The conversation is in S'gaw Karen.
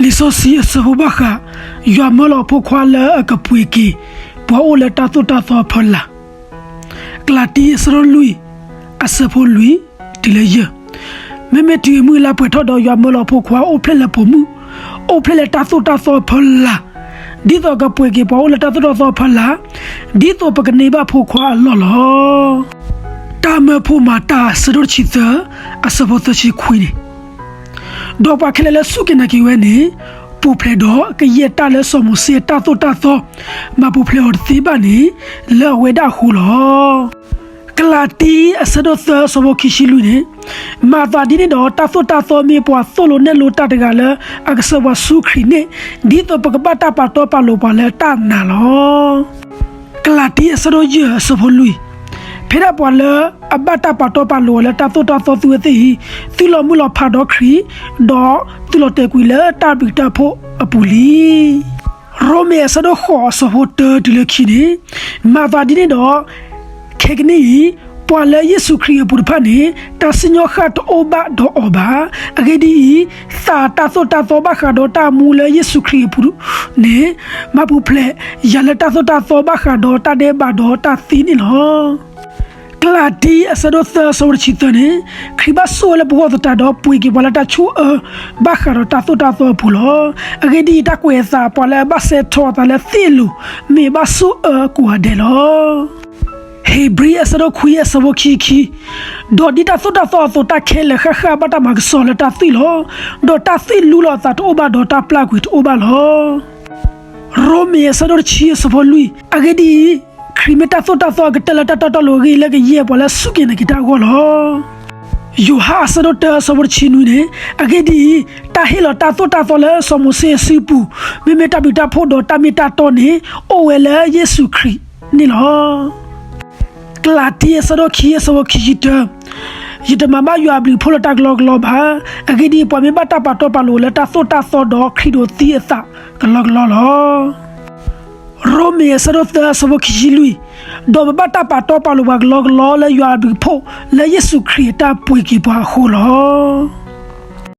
လံာ်စီဆှံအဆၢဖိဘၣ်ဃး, ယွၤမၢလီၤအဖိခွါလၢအကပှ့ၤက့ၤ ပှၤအိၣ်လၢတၢ်သိၣ်တၢ်သီအဖီလာ်. ကလၤတံအဆၢဒိၣ်လွံၢ်, အဆၢဖိလွံၢ်, တုၤလၢယဲၢ်. မ့မ့ၢ်တုၤအမုၢ်လါပှဲၤထီၣ်ဒီး ယွၤမၢလီၤအဖိခွါအိၣ်ဖျဲၣ်လၢပိာ်မုၣ်, အိၣ်ဖျဲၣ်လၢတၢ်သိၣ်တၢ်သီအဖီလာ်, ဒ်သိးကပှ့ၤက့ၤပှၤအိၣ်လၢတၢ်သိၣ်တၢ်သီအဖီလာ်, ဒ်သိးပကန့ၢ်ဘၣ်ဖိခွါအလီၢ်လီၤ. တၢ်မၢဖိမၤတၢ်အဆၢဒိၣ်တဆံသၢ, အဆၢဖိသၢဆံခွံန့ၣ်, ဒီးပှၤခဲလၢာ်လၢစူၢ်က့ၤနာ်က့ၤဝဲန့ၣ်, ပူၤဖျဲးဒီးကယဲၢ်တၢ်လၢစီၤမိၤၡ့အတၢ်သိၣ်တၢ်သီ, မၤပူၤဖျဲးအီၤတသ့ဘၣ်န့ၣ်, လၢအဝဲဒၣ်အဃိလီၤ. ကလၤတံအဆၢဒိၣ်သၢအဆၢဖိခံဆံလွံၢ်န့ၣ်, မၤသးဒ်န့ၣ်ဒီး တၢ်သိၣ်တၢ်သီမ့ၢ်ပှၤသိၣ်လိနဲၣ်လိတၢ်တဂၤလၢအကစၢ်ပှၤဆူခရံာ်န့ၣ်, ဒ်သိးပကဘၣ်တၢ်ပာ်တီပာ်လိၤပှၤလၢတၢ်နာ်လီၤ. ကလၤတံအဆၢဒိၣ်ယဲၢ်အဆၢဖိလွံၢ်, ဖဲဒၣ်ပှၤလၢအဘၣ်တၢ်ပာ်တီပာ်လိၤအီၤလၢတၢ်သိၣ်တၢ်သီသုဝဲသ့ၣ်အံၤ, သုလီၤမုၢ်လီၤဖးဒီးခရံာ်, ဒီးသုလီၤတဲာ်ကွံာ်လၢတၢ်ဘျုးတၢ်ဖှိၣ်အပူၤလံ. ရိမ့ၤအဆၢဒိၣ်ဃိးအဆၢဖိတၢတုၤလၢခံန့ၣ်, မၤသးဒ်န့ၣ်ဒီး ခဲကနံၣ်အံၤ, ပှၤလၢယ့ၣ်ၡူးခရံာ်အပူၤတဖၣ်န့ၣ်, တၢ်စံၣ်ညီၣ်ဃၣ်တအိၣ်ဘၣ်ဒီးအီၤဘၣ်. အဂ့ၢ်ဒ်အံၤ, သးတၢ်သိၣ်တၢ်သီဘၣ်ဃးဒီးတၢ်မူလၢယ့ၣ်ၡူးခရံာ်အပူၤန့ၣ်, မၤပူၤဖျဲးယၤလၢတၢ်သိၣ်တၢ်သီဘၣ်ဃးဒီးတၢ်ဒဲးဘးဒီးတၢ်သံန့ၣ်လီၤ. ကလၤတံအဆၢဒိၣ်သၢအဆၢဖိတဆံသၢန့ၣ်, ခရံာ်ဘၣ်ဆိၣ်အၢလၢပဂီၢ်သတးဒီး ပှ့ၤက့ၤပှၤလၢတၢ်ဆိၣ်အၢ ဘၣ်ဃးဒီးတၢ်သိၣ်တၢ်သီအပူၤလီၤ. အဂ့ၢ်ဒ်အံၤ, တၢ်ကွဲးအသးပှၤလၢအဘၣ်စဲထီၣ်အသးလၢသ့ၣ်အလိၤ, မ့ၢ်ဘၣ်ဆိၣ်အၢကိးဂၤဒဲးလီၤ. ဧ့ၤဘြံၤအဆၢဒိၣ်ခွံအဆၢဖိခံဆံခံ, ဒီးဒ်တၢ်သိၣ်တၢ်သီအသိး တၢ်ခဲလၢာ်ဃၣ်ဃၣ်ဘၣ်တၢ်မၤကဆှီလၢတၢ်သွံၣ်လီၤ. ဒီးတၢ်သွံၣ်လူလီၤအသးတအိၣ်ဘၣ်ဒီးတၢ်ပျၢ်ကွံာ်တအိၣ်ဘၣ်လီၤ. ရိမ့ၤအဆၢဒိၣ်တဆံအဆၢဖိလွံၢ်, အဂ့ၢ်ဒ်အံၤ, ခရံာ်မ့ၢ်တၢ်သိၣ်တၢ်သီအကတၢၢ်လၢတၢ်တီတီလိၤအဂ့ၢ်လၢကယဲၢ်ပှၤလၢစူၢ်က့ၤနာ်က့ၤတၢ်အဂီၢ်လီၤ. ယိၤဟၣ်အဆၢဒိၣ်တၢအဆၢဖိတဆံနွံန့ၣ်, အဂ့ၢ်ဒ်အံၤ, တၢ်ဟ့ၣ်လီၤတၢ်သိၣ်တၢ်သီလၢစီၤမိၤၡ့အစုပူၤ, မ့မ့ၢ်တၢ်ဘျုးတၢ်ဖှိၣ်ဒီးတၢ်မ့ၢ်တၢ်တီန့ၣ်, အိၣ်ဝဲလၢယ့ၣ်ၡူးခရံာ်န့ၣ်လီၤ. ကလၤတံအဆၢဒိၣ်ခံအဆၢဖိခံဆံတၢ, ယတမၤဘၣ်ယွၤအဘျုးအဖှိၣ်လၢတၢ်ကလီကလီဘၣ်. အဂ့ၢ်ဒ်အံၤ, ပှၤမ့ၢ်ဘၣ်တၢ်ပာ်တီပာ်လိၤလၢတၢ်သိၣ်တၢ်သီဒီးခရံာ်ဒိးသံအသးကလီကလီလီၤ. ရိမ့ၤအဆၢဒိၣ်သၢအဆၢဖိခံဆံလွံၢ်, ဒီးပဘၣ်တၢ်ပာ်တီပာ်လိၤပှၤကလီကလီလၢယွၤအဘျုးအဖှိၣ်လၢယ့ၣ်ၡူးခရံာ်အတၢ်ပှ့ၤက့ၤပှၤအဃိလီၤ.